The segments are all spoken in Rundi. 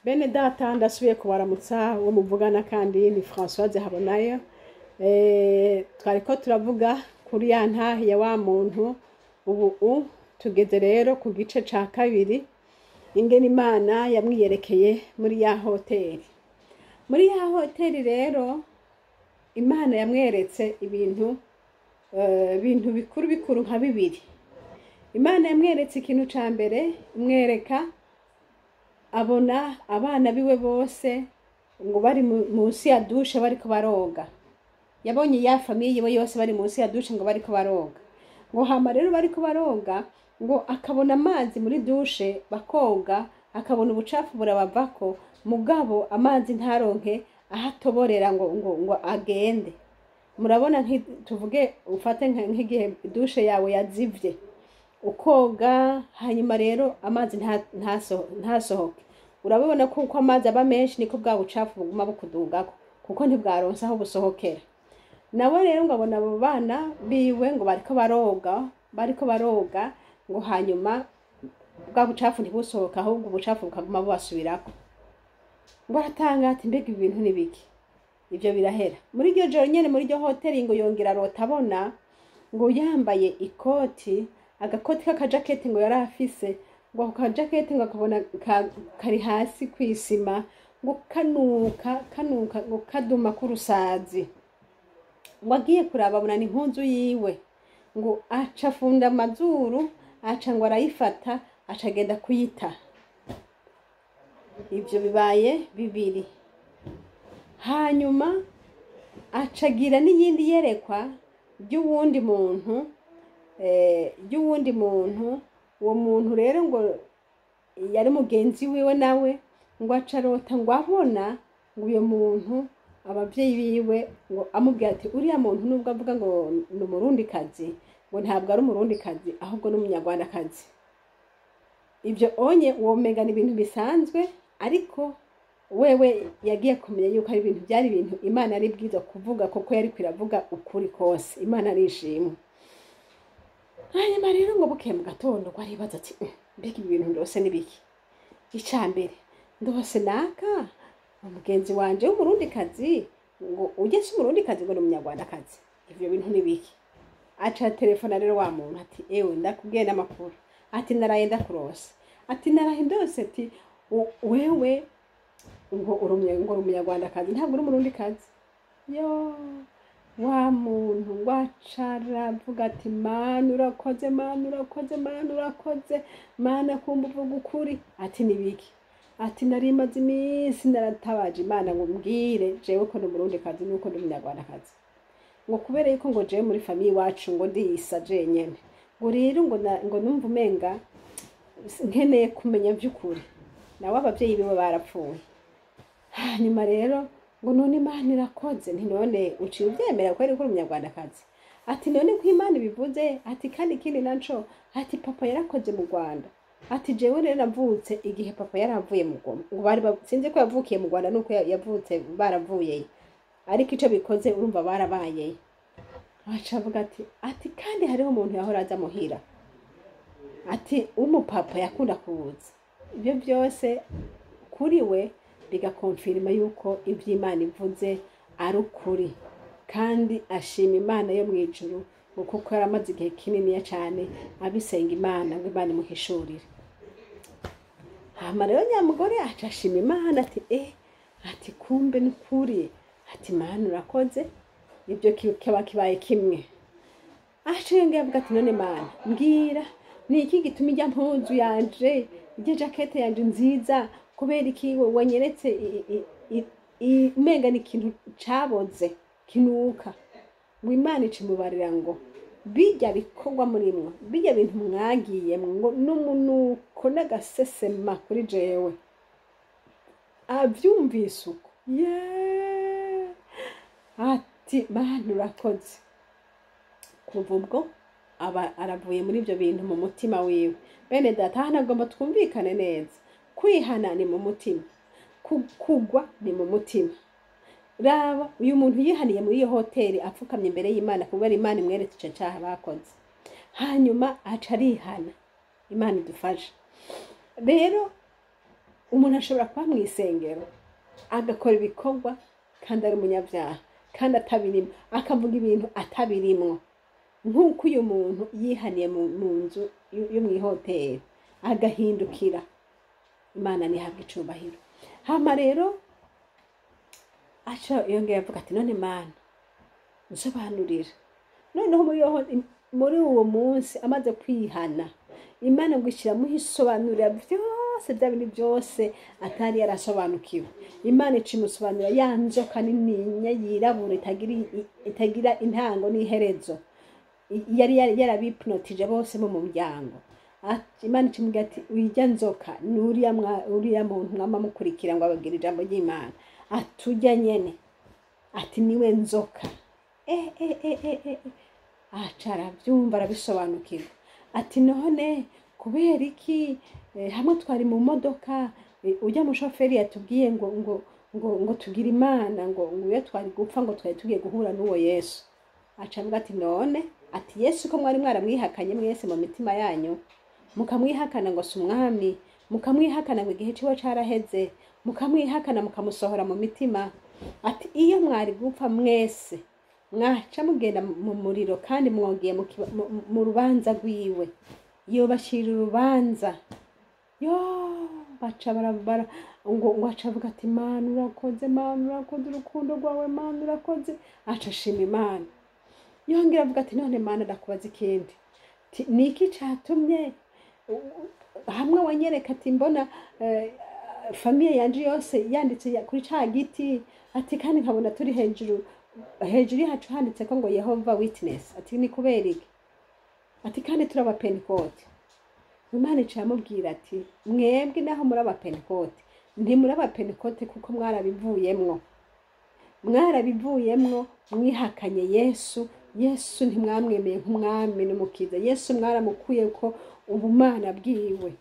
Bene data, ndasubiye kubaramutsa. Uwo muvugana kandi ni Françoise Habonayo. Twariko turavuga kuri ya ntahe ya wa muntu. Ubu tugeze rero ku gice ca kabiri, ingene Imana yamwiyerekeye muri ya hoteli. Muri ya hoteli rero Imana yamweretse ibintu, ibintu bikuru bikuru nka bibiri. Imana yamweretse ikintu ca mbere, imwereka abona abana biwe bose ngo bari munsi ya douche bariko baroga. Yabonye ya famille yiwe yose bari munsi ya douche ngo bariko baroga. Ngo hama rero bariko baroga, ngo akabona amazi muri douche bakoga, akabona ubucafu burabavako, mugabo amazi ntaronke aho atoborera ngo agende. Murabona, tuvuge ufate nk'igihe douche yawe yazivye, ukoga, hanyuma rero amazi ntasohoke. Urabibona ko uko amazi aba menshi niko bwa bucafu buguma bukudugako, kuko ntibwaronse aho busohokera. Nawe rero ngo abona abo bana biwe ngo bariko baroga, bariko baroga, ngo hanyuma bwa bucafu ntibusohoka, ahubwo ubucafu bukaguma bubasubirako. Ngo aratanga ati: "Mbega ibi bintu ni biki?" Ivyo birahera. Muri iryo joro nyene, muri iryo hoteli, ngo yongera arota abona ngo yambaye ikoti, agakoti k'akajaketi ngo yari afise. Ngo ako kajaketi ngo akabona kari hasi kw'isima, ngo kanuka, kanuka, ngo kaduma k'urusazi. Ngo agiye kuraba abona ni impuzu yiwe. Ngo aca afunda amazuru, aca ngo arayifata, aca agenda kuyita. Ivyo bibaye bibiri. Hanyuma acagira n'iyindi yerekwa ry'uwundi muntu, ry'uwundi muntu. Uwo muntu rero ngo yari mugenzi wiwe nawe. Ngo aca arota ngo abona ngo uyo muntu abavyeyi biwe ngo amubwira ati: "Uriya muntu nubwo avuga ngo ni Umurundikazi, ngo ntabwo ari Umurundikazi, ahubwo ni Umunyarwandakazi." Ibyo onye womenga ni ibintu bisanzwe, ariko wewe yagiye kumenya yuko ari ibintu byari ibintu Imana ari bwiza kuvuga, kuko yari kwiravuga ukuri kose. Imana arishimwe. Hanyuma rero ngo bukeye mu gatondo ngo aribaza ati: Mbega ibi bintu ndose n'ibiki? Ica mbere ndose naka umugenzi wanje w'Umurundikazi, ngo ujye si Umurundikazi, ngo ni Umunyarwandakazi. Ivyo bintu n'ibiki?" Aca telefona rero wa muntu ati: "Ewe, ndakubwiye n'amakuru." Ati: "Naraye ndakurose." Ati: "Naraye ndose." Ati: "Wewe ngo uri ngo uri Umunyarwandakazi, ntabwo uri Umurundikazi." Yo, wa muntu ngo aca aravuga ati: "Mana urakoze, Mana urakoze, Mana urakoze, Mana kumva uvuga ukuri." Ati: "Nibiki?" Ati: "Nari maze iminsi naratabaje Imana ngo mbwire jewe ko ndi Umurundikazi nuko ndi Umunyarwandakazi, ngo kubera yuko ngo jewe muri famille iwacu ngo ndiyisa jenyene, ngo rero ngo numva umenga nkeneye kumenya vy'ukuri." Nawe abavyeyi biwe barapfuye. Hanyuma rero ngo none Imana irakoze. Nti: "None uciye uvyemera ko uri Umunyarwandakazi?" Ati: "None ko Imana ibivuze." Ati: "Kandi ikindi naco," ati, "papa yarakoze mu Rwanda." Ati: "Jewe rero navutse igihe papa yaravuye mu Rwanda." Ngo bari sinzi ko yavukiye mu Rwanda nuko yavutse baravuyeyo, ariko ico bikoze urumva barabayeyo. Aca avuga ati: "Kandi hariho umuntu yahora aza muhira," ati, "umupapa yakunda kuza." Ibyo byose kuri we bigakonfirima yuko iby'Imana ivuze ari ukuri, kandi ashima Imana yo mu ijuru ngo kuko yari amaze igihe kininiya cyane abisenga Imana ngo Imana imuhishurire. Hama rero nyamugore aca ashima Imana ati: "Eh," ati, "kumbe ni ukuri." Ati: "Mana urakoze." Ibyo kiba kibaye kimwe. Aca yongera avuga ati: "None Mana, mbwira, ni iki gituma ijya mpuzu yanje, ijya jakete yanje nziza, kubera iki wanyeretse umenga ni ikintu caboze kinuka?" Ngo Imana ica imubarira ngo bijya bikorwa murimwo, bijya bintu mwagiyemwo, ngo n'umunuko n'agasesema kuri jewe. Avyumvise uko, yeee, ati: "Mana urakoze." Kuva ubwo aba aravuye muri ibyo bintu mu mutima wiwe. Bene data, hano agomba twumvikane neza: kwihana ni mu mutima, kugwa ni mu mutima. Raba uyu muntu yihaniye muri iyo hoteli apfukamye imbere y'Imana, kubera Imana imweretse ico caha bakoze, hanyuma aca arihana. Imana idufashe rero. Umuntu ashobora kuba mu isengero agakora ibikorwa kandi ari umunyabyaha, kandi atabirimo, akavuga ibintu atabirimwo, nk'uko uyu muntu yihaniye mu nzu yo mu ihoteli agahindukira. Imana ntihabwe icubahiro. Hama rero aca yongera avuga ati: "None Mana, nsobanurira." Noneho muri uwo munsi amaze kwihana, Imana ngo ishyiramuho, isobanurira byose, bya bindi byose atari yarasobanukiwe. Imana ica imusobanurira ya nzoka nininya yirabura itagira intango n'iherezo yari yarabipnotije bose bo mu muryango. Imana icimubwira ati: "Ujya nzoka ni uriya muntu mwama mukurikira ngo ababwire ijambo ry'Imana." Atujya nyene, ati: "Niwe nzoka." Aca arabyumva, arabisobanukirwa. Ati: "None kubera iki hamwe twari mu modoka, ujya mushoferi yatubwiye ngo tugire Imana, ngo iyo twari gupfa ngo twari tugiye guhura n'uwo Yesu?" Aca avuga ati: "None," ati, "Yesu ko mwari mwaramwihakanye mwese mu mitima yanyu, mukamwihakana ngo si umwami, mukamwihakana ngo igihe ciwe caraheze, mukamwihakana mukamusohora mu mitima," ati, "iyo mwari gupfa mwese mwaca mugenda mu muriro, kandi mwongeye mu rubanza rwiwe, yobashira urubanza." Yo baca barabara ngo aca avuga ati: "Mana urakoze, Mana urakoze, urukundo rwawe, Mana urakoze." Aca ashima Imana. Yongera avuga ati: "None Mana, ndakubaza ikindi." Ati: "Ni iki catumye hamwe wanyereka," ati, "mbona famille yanje yose yanditse kuri ca giti," ati, "kandi nkabona turi hejuru, hejuru yacu handitse ko ngo Yehova Witness?" Ati: "Ni kubera iki?" Ati: "Kandi turi Abapentekote." Imana ica yamubwira ati: "Mwebwe naho muri Abapentekote, ntimuri Abapentekote kuko mwarabivuyemwo, mwarabivuyemwo, mwihakanye Yesu. Yesu ntimwamwemeye nk'umwami n'umukiza. Yesu mwaramukuye ko ubumana bwiwe."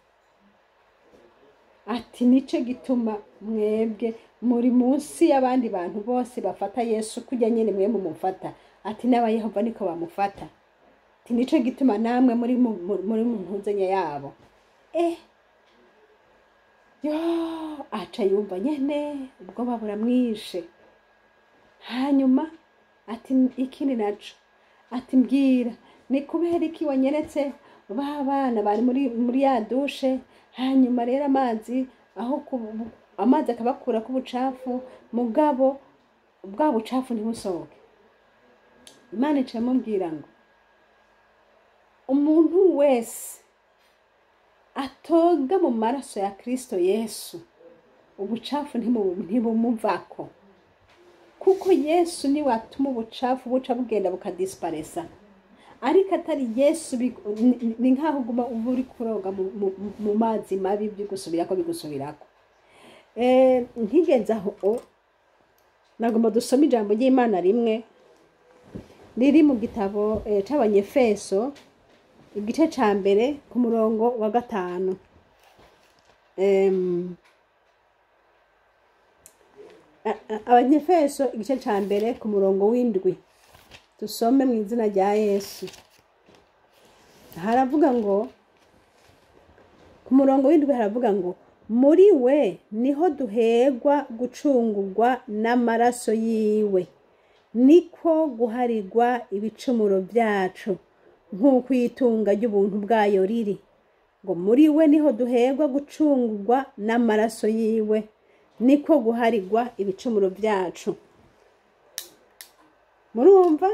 Ati: "Nico gituma mwebwe muri munsi y'abandi bantu bose bafata Yesu kujya nyine mwe mumufata." Ati: "N'Abayehova niko bamufata." Ati: "Nico gituma namwe muri mu ntuzenya yabo." Yo aca yumva nyene ubwoba buramwishe. Hanyuma ati: "Ikindi naco," ati, "mbwira, ni kubera iki wanyeretse ba bana bari muri ya douche, hanyuma rero amazi aho amazi akabakura k'ubucafu, mugabo bwa bucafu ntibusohoke?" Imana ica imubwira ngo umuntu wese atoga mu maraso ya Kristo Yesu, ubucafu ntibumuvako, kuko Yesu niwe atuma ubucafu buca bugenda bukadisiparesa. Ariko atari Yesu, ni nk'aho uguma uba uri kuroga mu mazi mabi, bigusubirako, bigusubirako. Nkigenze aho nagomba dusome ijambo ry'Imana rimwe riri mu gitabo c'Abanyefeso, igice ca mbere ku murongo wa 5. Abanyefeso igice ca mbere ku murongo w'7, dusome mu izina rya Yesu. Haravuga ngo, ku murongo w'7 haravuga ngo: "Muri we niho duhegwa gucungurwa n'amaraso yiwe, niko guharirwa ibicumuro byacu, nk'uko itunga ry'ubuntu bwayo riri." Ngo muri we niho duhegwa gucungurwa n'amaraso yiwe, niko guharirwa ibicumuro byacu. Murumva,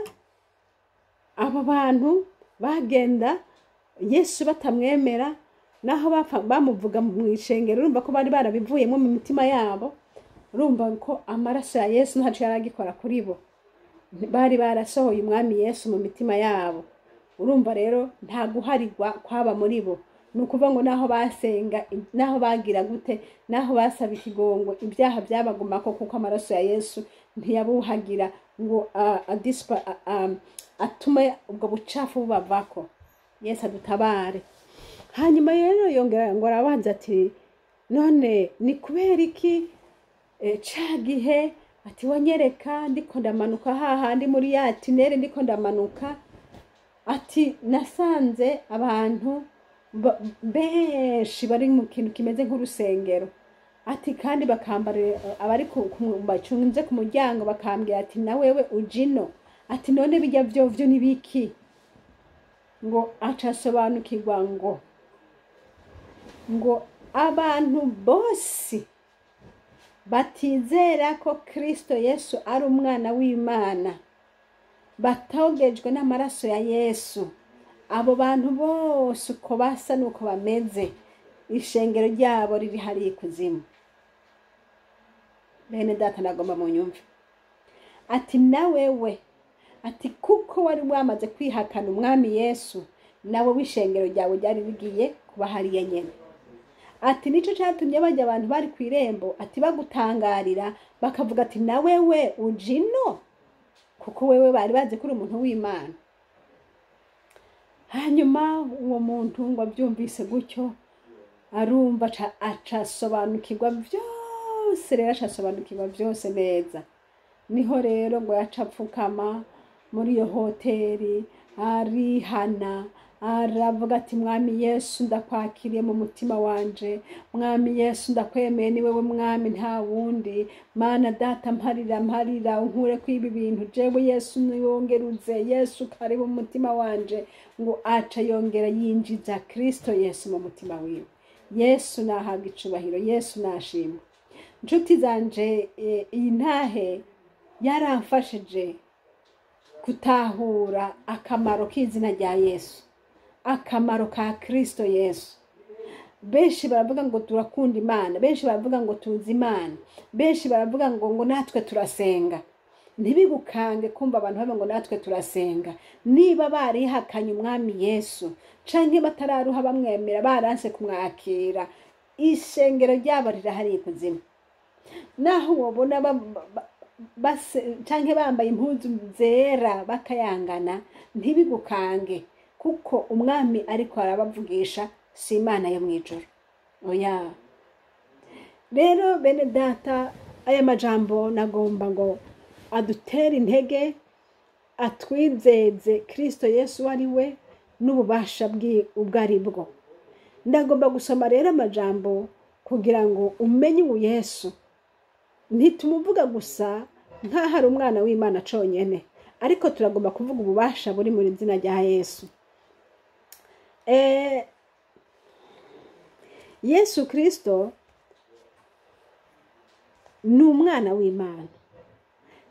abo bantu bagenda Yesu batamwemera, naho bamuvuga mu ishengero, urumva ko bari barabivuyemo mu mitima yabo. Urumva ko amaraso ya Yesu ntaco yari agikora kuri bo, bari barasohoye umwami Yesu mu mitima yabo. Urumva rero nta guharirwa kwaba muri bo. Ni ukuvuga ngo naho basenga, naho bagira gute, naho basaba ikigongo, ibyaha byabagumako, kuko amaraso ya Yesu ntiyabuhagira ngo atume ubwo bucafu bubavako. Yesu adutabare. Hanyuma rero yongera ngo arabanza ati: "None ni kubera iki ca gihe," ati, "wanyereka ndiko ndamanuka hahandi muri ya tunnel, ndiko ndamanuka," ati, "nasanze abantu benshi bari mu kintu kimeze nk'urusengero?" Ati kandi bakambara abari bacunze ku muryango bakambwira ati na wewe ujino. Ati none bijya vyovyo nibiki? Ngo acasobanukirwa ngo abantu bose batizera ko Kristo Yesu ari umwana w'Imana, batogejwe n'amaraso ya Yesu, abo bantu bose uko basa n'uko bameze, ishengero ryabo riri hariya ikuzimu. Bene data, nagomba mu nyumve. Ati na wewe, ati kuko wari wamaze kwihakana umwami Yesu, nawe w'ishengero ryawe ryari rigiye kuba hariya nyene. Ati nico catumye bajya abantu bari ku irembo, ati bagutangarira bakavuga ati na wewe ujino, kuko wewe bari bazi ko uri umuntu w'Imana. Hanyuma uwo muntu ngo abyumvise gutyo, arumva acasobanukirwa byose. Rero acasobanukirwa byose neza. Niho rero ngo yaca apfukama muri iyo hoteli, arihana, aravuga ati mwami Yesu, ndakwakiriye mu mutima wanje, mwami Yesu ndakwemeye, ni wewe mwami nta wundi. Mana data, mparira, mparira, unkure kwibi bintu, jewe Yesu niwongeruze, Yesu karibu mu mutima wanje. Ngo aca yongera yinjiza Kristo Yesu mu mutima wiwe. Yesu nahabwa icubahiro, Yesu nashimwe. Nshuti zanje, iyi ntahe yaramfashije gutahura akamaro k'izina rya Yesu, akamaro ka Kristo Yesu. Benshi baravuga ngo turakunda Imana, benshi baravuga ngo tuzi Imana, benshi baravuga ngo natwe turasenga. Ntibigukange kumva abantu bavuga ngo natwe turasenga, niba barihakanye umwami Yesu canke batararuha bamwemera, baranse kumwakira, ishengero ryabo rirahari ikuzimu. Naho wobona canke bambaye impuzu zera bakayangana, ntibigukange, kuko umwami ariko arabavugisha si Imana yo mw'ijuru, oya. Rero bene data, aya majambo nagomba ngo adutere intege, atwizeze Kristo Yesu ari we n'ububasha ubwo ari bwo. Ndagomba gusoma rero amajambo kugira ngo umenye ubu Yesu. Ntitumuvuga gusa nk'aho ari umwana w'Imana conyene, ariko turagomba kuvuga ububasha buri muri izina rya Yesu. Yesu Kristo ni umwana w'Imana,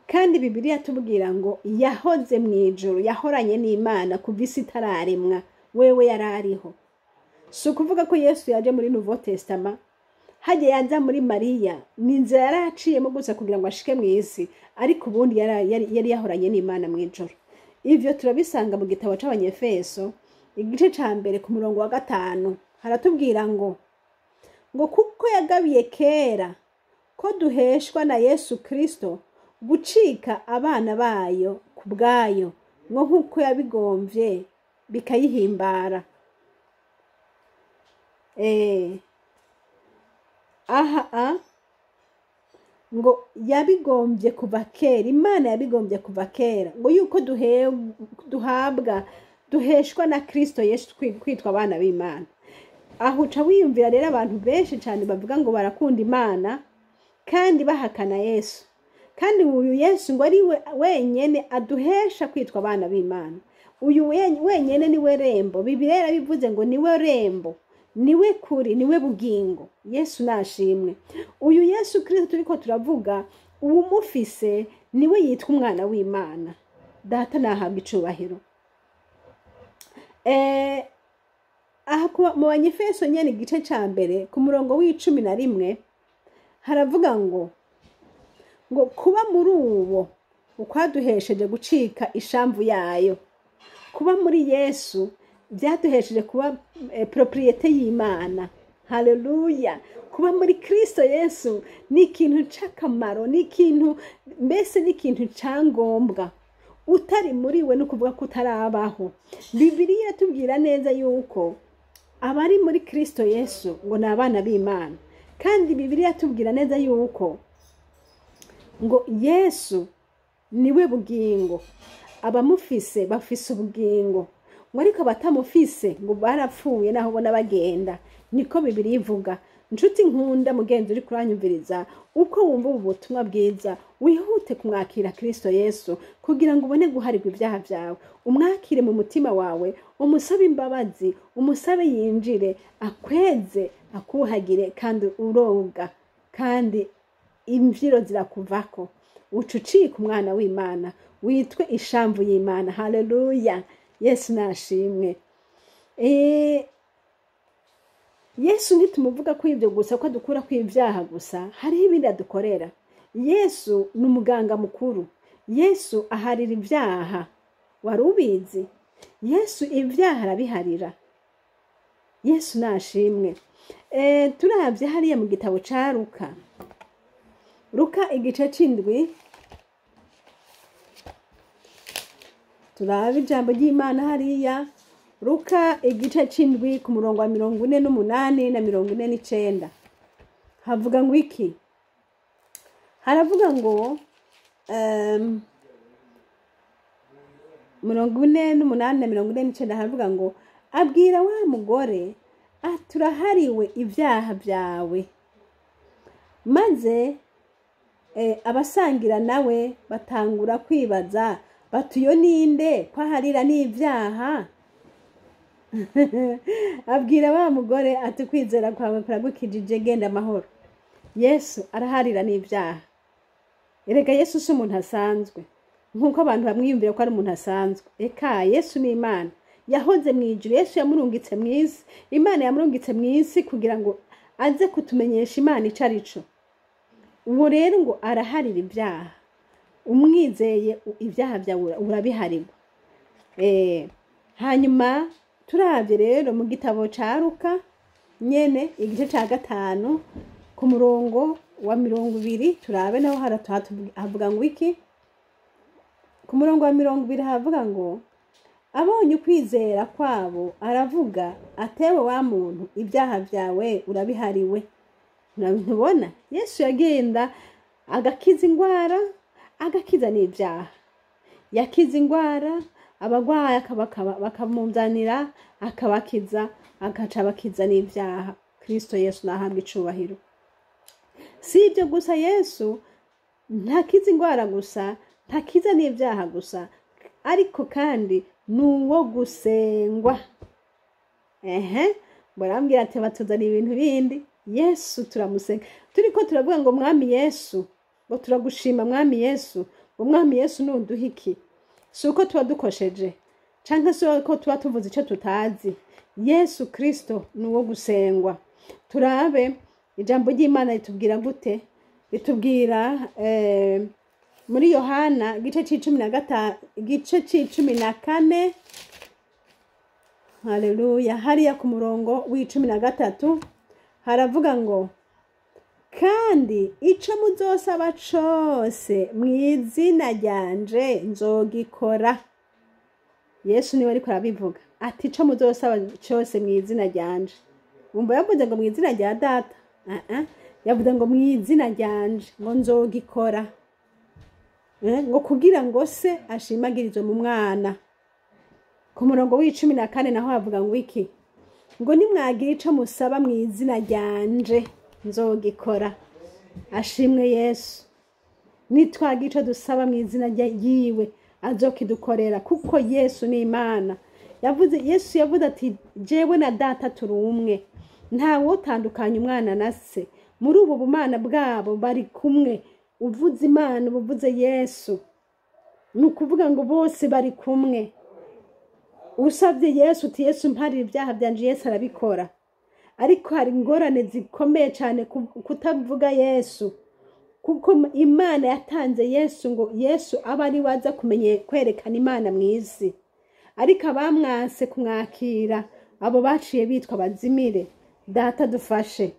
kandi Bibiliya tubwira ngo yahoze mu ijuru, yahoranye n'Imana kuva isi itararemwa, wewe yarariho. Si ukuvuga ko Yesu yaje muri Nouveau Testament, hajya yaza muri Mariya, ni inzira yari aciyemo gusa kugira ngo ashike mu isi, ariko ubundi yari yahoranye n'Imana mu ijuru. Ivyo turabisanga mu gitabo c'Abanyefeso, igice ca 1 ku murongo wa 5, haratubwira ngo kuko yagabiye kera ko duheshwa na Yesu Kristo gucika abana bayo ku bwayo, ngo nkuko yabigomvye bikayihimbara. Aha ngo yabigombye kuva kera, Imana yabigombye kuva kera, ngo yuko duhabwa duheshwa na Kristo Yesu kwitwa abana b'Imana. Aho uca wiyumvira rero abantu benshi cyane bavuga ngo barakunda Imana kandi bahakana Yesu, kandi uyu Yesu ngo ari wenyene aduhesha kwitwa abana b'Imana. Uyu wenyene niwe rembo. Bibiliya yarabivuze ngo niwe rembo, niwe kuri, niwe bugingo. Yesu nashimwe. Uyu Yesu Kristo turiko turavuga, uwumufise niwe yitwa umwana w'Imana. Data nahabwa icubahiro. Aha mu Banyefeso nyene igice ca 1 ku murongo w'11 haravuga ngo kuba muri uwo ukwaduhesheje gucika ishamvu yayo. Kuba muri Yesu byaduhesheje kuba propriete y'Imana. Haleluya. Kuba muri Kristo Yesu ni ikintu c'akamaro, ni ikintu mbese ni ikintu cangombwa. Utari muri we no kuvuga ko utarabaho. Bibiliya tubwira neza yuko abari muri Kristo Yesu ngo ni abana b'Imana, kandi Bibiliya tubwira neza yuko ngo Yesu niwe bugingo, abamufise bafise ubugingo, ngo ariko abatamufise ngo barapfuye naho bona bagenda. Niko Bibiliya ivuga. Nshuti nkunda, mugenzi uri kuranyumviriza, uko wumva ubu butumwa bwiza, wihute kumwakira Kristo Yesu kugira ngo ubone guharirwa ibyaha byawe. Umwakire mu mutima wawe, umusabe imbabazi, umusabe yinjire, akweze, akuhagire, kandi uroga, kandi imvyiro zirakuvako, uca ucika umwana w'Imana, witwe ishamvu y'Imana. Haleluya, Yesu nashimwe. Yesu ntitumuvuga ko ibyo gusa, ko adukura ku ibyaha gusa, hariho ibindi adukorera. Yesu ni umuganga mukuru. Yesu aharira ibyaha. Wari ubizi? Yesu ibyaha arabiharira. Yesu nashimwe. Turabye hariya mu gitabo ca Luka, Luka igice c'indwi, turabe ijambo ry'Imana hariya. Luka igice c'indwi ku murongo wa 48 na 49, havuga ngo iki? Haravuga ngo 48 na 49, haravuga ngo abwira wa mugore ati urahariwe ibyaha byawe. Maze abasangira nawe batangura kwibaza bati uyo ninde ko aharira n'ibyaha? Abwira wa mugore ati kwizera kwawe kuragukijije, genda amahoro. Yesu araharira n'ibyaha. Erega Yesu si umuntu asanzwe nk'uko abantu bamwiyumvira ko ari umuntu asanzwe. Eka Yesu ni Imana yahoze mu ijuru. Yesu yamurungitse mu isi, Imana yamurungitse mu isi kugira ngo aze kutumenyesha Imana ico ari co. Uwo rero ngo araharira ibyaha. Umwizeye ibyaha byawe urabiharirwa. Hanyuma turavye rero mu gitabo ca Luka nyene igice ca 5 ku murongo wa 20, turabe naho havuga ngo iki? Ku murongo wa 20 havuga ngo abonye ukwizera kwabo aravuga atewe wa muntu, ibyaha byawe urabihariwe. Ntubona Yesu yagenda agakiza ingwara, agakiza n'ibyaha. Yakiza ingwara, abagwayi bakamuzanira, akabakiza, agaca abakiza n'ibyaha. Kristo Yesu nahabwa icubahiro. Si ibyo gusa, Yesu ntakiza ingwara gusa, ntakiza n'ibyaha gusa, ariko kandi nuwo gusengwa. Barambwira ati batuzana ibintu bindi. Yesu turamusenga. Turiko turavuga ngo Mwami Yesu, ngo turagushima Mwami Yesu, ngo Mwami Yesu nuduha iki? Si uko tuba dukosheje canke si uko tuba tuvuze ico tutazi. Yesu Kristo nuwo gusengwa. Turabe ijambo ry'Imana ritubwira gute? Ritubwira muri Yohana igice c'icumi na gatanu, igice c'icumi na kane, haleluya, hariya ku murongo w'icumi na gatatu haravuga ngo kandi ico muzosaba cose mw'izina ryanje nzogikora. Yesu niwe ariko arabivuga ati ico muzosaba cose mw'izina ryanje. Wumva yavuze ngo mw'izina rya data? Yavuze ngo mw'izina ryanje ngo nzogikora, ngo kugira ngo se ashimagirizwe mu mwana. Ku murongo w'icumi na kane naho havuga ngo iki? Ngo nimwagira ico musaba mw'izina ryanje nzogikora. Ashimwe Yesu. Nitwagira ico dusaba mw'izina ryiwe azokidukorera, kuko Yesu ni Imana. Yavuze, Yesu yavuze ati jewe na data turi umwe, nta wotandukanya umwana na se. Muri ubu bumana bwabo bari kumwe. Uvuze Imana ubuvuze Yesu, ni ukuvuga ngo bose bari kumwe. Usabye Yesu uti Yesu mparira ibyaha byanje, Yesu arabikora. Ariko hari ingorane zikomeye cyane kutavuga Yesu, kuko Imana yatanze Yesu ngo Yesu abe ari we aza kwerekana Imana mu isi. Ariko abamwase kumwakira abo baciye bitwa bazimire. Data dufashe.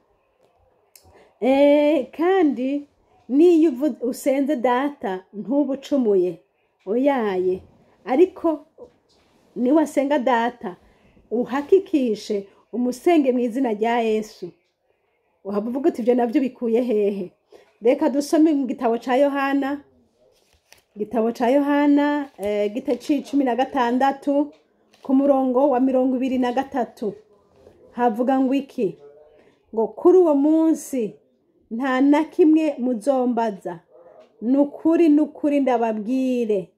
Kandi niyo usenze data ntubucumuye, oyaye. Ariko niwasenga data uhakikishe umusenge mu izina rya Yesu. Uhavuga uti ibyo navyo bikuye hehe? Reka dusome mu gitabo ca Yohana, igitabo ca Yohana igice c'icumi na gatandatu ku murongo wa 23, havuga ngo iki? Ngo kuri uwo munsi nta na kimwe muzombaza. Nukuri nukuri ndababwire,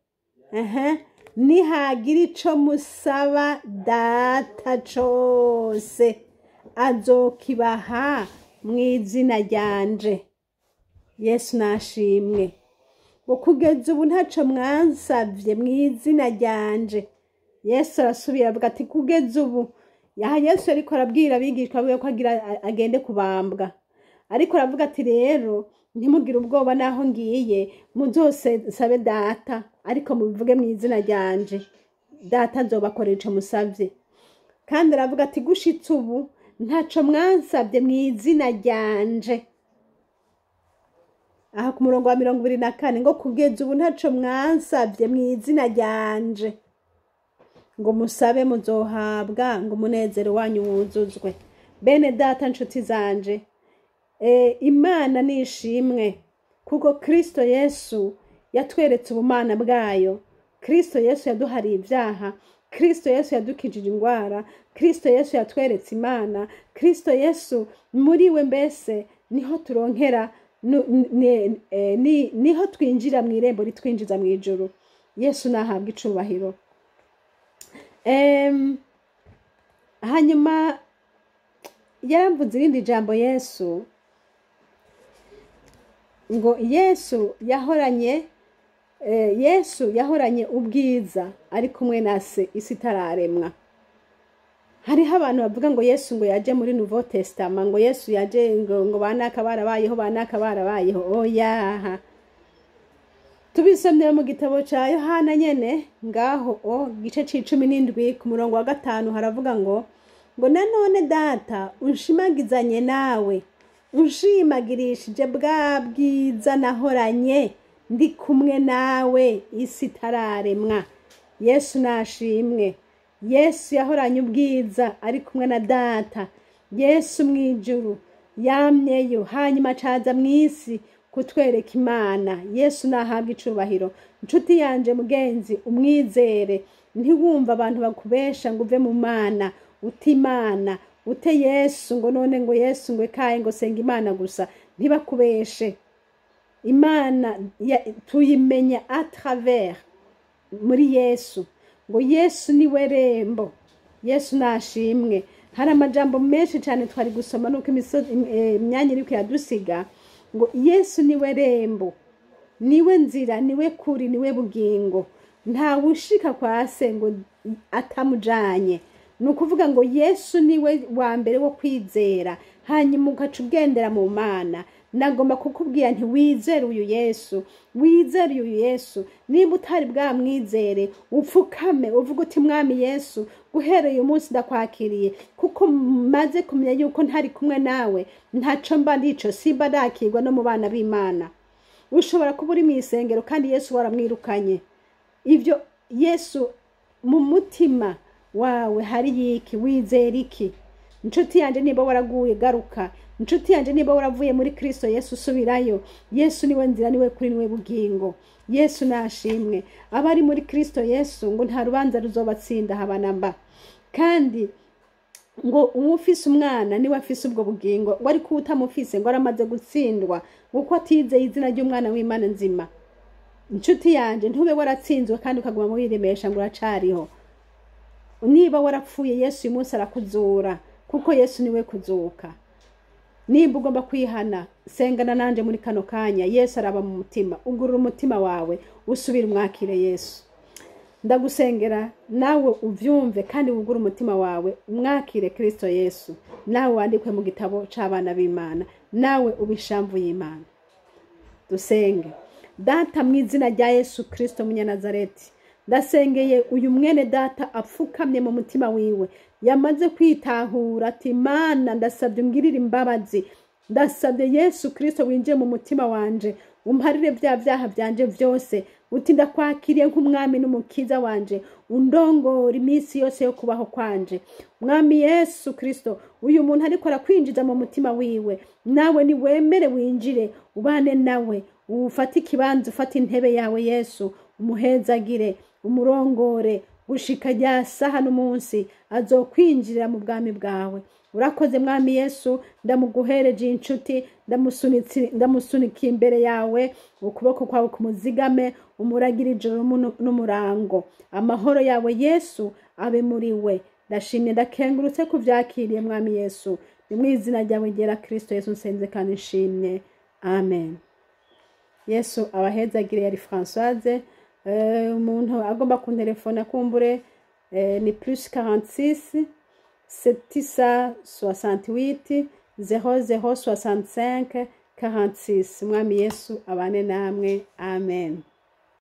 nihagira ico musaba Data cose, azokibaha mu izina ryanje. Yesu nashimwe. Ngo kugeza ubu ntaco mwansavye mu izina ryanje. Yesu arasubira avuga ati kugeza ubu. Yaha Yesu ariko arabwira abigishwa biwe ko agira agende kubambwa, ariko aravuga ati rero ntimugire ubwoba, naho ngiye muzose sabe Data, ariko mubivuge mu izina ryanje, Data nzobakorera ico musavye. Kandi aravuga ati gushitse ubu ntaco mwansavye mu izina ryanje. Aha ku murongo wa 24, ngo kugeza ubu ntaco mwansavye mu izina ryanje, ngo musabe muzohabwa, ngo umunezero wanyu wuzuzwe. Bene Data, nshuti zanje, Imana nishimwe kuko Kristo Yesu yatweretse ubumana bwayo. Kristo Yesu yaduhariye ibyaha, Kristo Yesu yadukijije indwara, Kristo Yesu yatweretse Imana. Kristo Yesu muri we mbese niho turonkera, niho twinjira mu irembo ritwinjiza mu ijuru. Yesu nahabwa icubahiro. Hanyuma yaramvuze irindi jambo Yesu, ngo Yesu yahoranye ubwiza ari kumwe na Se isi itararemwa. Hariho abantu bavuga ngo Yesu ngo yaje muri Nouveau Testament, ngo Yesu yaje ngo banaka barabayeho, banaka barabayeho. Oya, tubisomye mu gitabo ca Yohana nyene ngaho o gice c'17 ku murongo wa 5, haravuga ngo nanone Data unshimagizanye nawe, unshimagirishije bwa bwiza nahoranye ndi kumwe nawe isi itararemwa. Yesu nashimwe. Yesu yahoranye ubwiza ari kumwe na Data. Yesu mwijuru yamyeyo, hanyuma acaza mw'isi kutwereka Imana. Yesu nahabwa icubahiro. Nshuti yanje mugenzi, umwizere, ntiwumva abantu bakubesha ngo uve mu Mana, uti Imana, ute Yesu, ngo none ngo Yesu ngo ekaye ngo senga Imana gusa. Ntibakubeshe. Imana tuyimenya à travers muri Yesu. Ngo Yesu niwe rembo. Yesu nashimwe. Hari amajambo menshi cyane twari gusoma nuko imyanya iri kuyadusiga. Ngo Yesu niwe rembo, niwe nzira, niwe kuri, niwe bugingo. Nta wushika kwa Se ngo atamujanye. Ni ukuvuga ngo Yesu niwe wa mbere wo kwizera, hanyuma ugaca ugendera mu Mana. Nagomba kukubwira nti wizere uyu Yesu, wizere uyu Yesu. Niba utari bwamwizere, upfukame uvuge uti Mwami Yesu, guhereye uyu munsi ndakwakiriye, kuko maze kumenya yuko ntari kumwe nawe ntaco mba ndico, simba ndakirwa no mu bana b'Imana. Ushobora kuba uri mu isengero kandi Yesu waramwirukanye. Ivyo Yesu mu mutima wawe hari yiki, wizera iki? Nshuti yanje, niba waraguye garuka. Nshuti yanje, niba waravuye muri Kristo Yesu subirayo. Yesu niwe nzira, niwe kuri, niwe bugingo. Yesu nashimwe. Abari muri Kristo Yesu ngo nta rubanza ruzobatsinda habanamba. Kandi ngo uwufise umwana niwe afise ubwo bugingo, ngo ariko utamufise ngo aramaze gutsindwa, kuko atizeye izina ry'umwana w'Imana nzima. Nshuti yanje, ntube waratsinzwe kandi ukaguma wiremesha ngo uracariho. Niba warapfuye, Yesu uyu munsi arakuzura, kuko Yesu niwe kuzuka. Nimba ugomba kwihana, sengana nanje muri kano kanya. Yesu araba mu mutima. Ugurura umutima wawe usubire umwakire Yesu. Ndagusengera nawe uvyumve kandi wugure umutima wawe umwakire Kristo Yesu, nawe wandikwe mu gitabo c'abana b'Imana, nawe ubishamvu y'Imana. Dusenge. Data, mu izina rya Yesu Kristo Munyanazareti, ndasengeye uyu mwene Data apfukamye mu mutima wiwe, yamaze kwitahura ati Mana ndasabye ungirire imbabazi, ndasabye Yesu Kristo winjiye mu mutima wanje, umparire bya byaha byanje byose, uti ndakwakiriye nk'umwami n'umukiza wanje, undongora iminsi yose yo kubaho kwanje. Mwami Yesu Kristo, uyu muntu ariko arakwinjiza mu mutima wiwe, nawe ni wemere winjire ubane nawe, ufate ikibanza, ufate intebe yawe Yesu, umuhezagire, umurongore gushika rya saha n'umunsi azokwinjirira mu bwami bwawe. Urakoze Mwami Yesu, ndamuguhereje inshuti, ndamusunikiye imbere yawe, ukuboko kwawe kumuzigame, umuragire ijoro n'umurango. Amahoro yawe Yesu abe muri we. Ndashimye, ndakengurutse kuvyakiriye Mwami Yesu. Ni mu izina ryawe ryera Kristo Yesu nsenze kandi nshimye, amen. Yesu abahezagire. Yari Françoise. Umuntu agomba kuntelefona kumbure, ni +46 768 00 65 46. Umwami Yesu abane namwe, amen.